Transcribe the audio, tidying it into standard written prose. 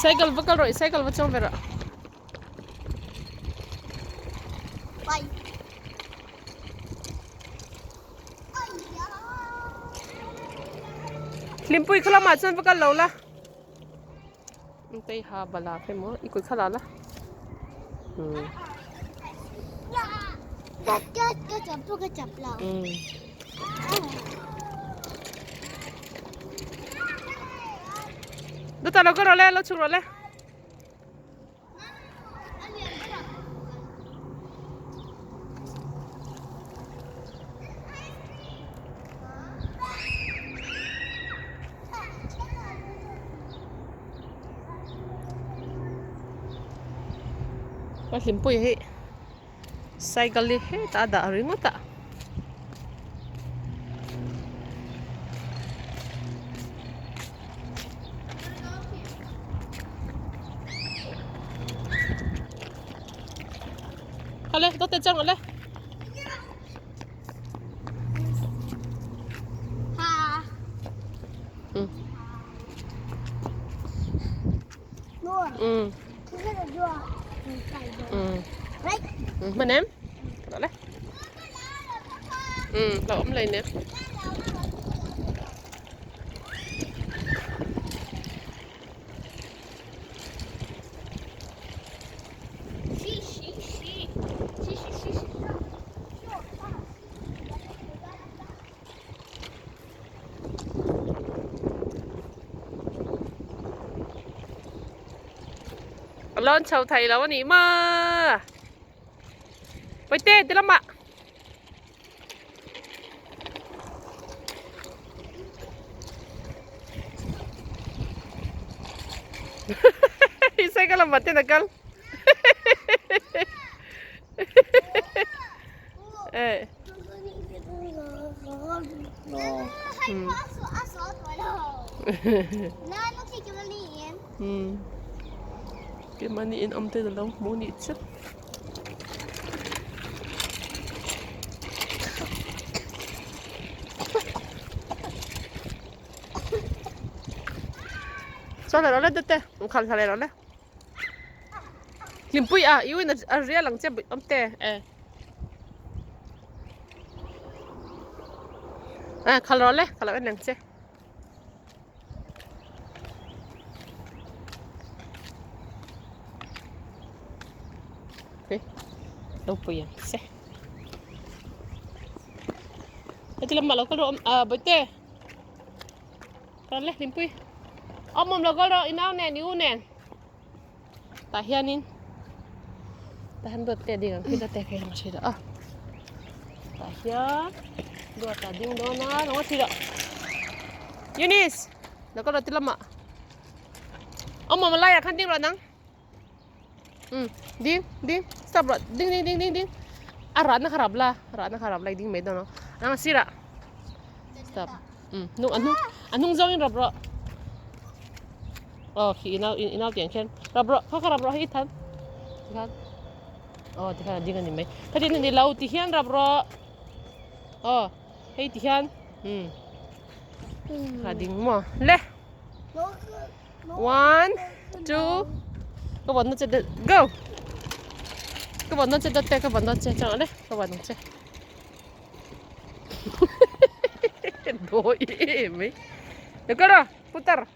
Cycle va kal rawh i cycle va chuang ve rawh. Hlimpui kha lamah chuan va kal lo la. Tei ha bala khe maw i kut kha la la. Hmm. Hmm. Dawtah lo kal rawh le, lo chhuk rawh le. Ka hlimpui hi cycle hi hetah a dah ringawt a. Kale, dawt chang ale. Ha. Hman em? Đó đấy. Ừ, lo awm lei nen. A lawn chho thei lo a nih maw? Pawite ti lamah. I cycle lamah ten a kal. Eh. Keimahni in awm te lo hmuh nih chiah. Saw leh rawh le dawt te, an khal thla leh rawh le. Hlimpui a, i uin a rial ang che awm te e. A khal rawh le, khal loh en ang che. Lo pui ang che. Heti lamah lo kal rawh a bawihte. Kal le hlimpui. Awm awm lo kal rawh i nau nen i u nen. Tah hianin tah hian duat te a ding ang khi te khi lang thin a. Tah hian duat a ding dawn a lo ngaw thin a. Eunice lo kal rawh ti lamah. Awm awm laiah khan ding rawh nang. Um ding ding stop rawh ding ding ding ding ding a rahna kha rap la rahna kha rap la i ding mai dawn a nang a sirah stop um hnung a hnung a hnung zawngin rap rawh aw khi i nau i nau tiang khian rap rawh kha kha rap rawh hei i than tikhan aw tikhan a ding a ni mai khatin a ni lo ti hian rap rawh aw hei ti hian um a ding maw le. One, two, ka vawn na che go. Ka vawn na che dawt te, ka vawn na che chang le, ka vawn ang che. Doi em mai. Được rồi, putar.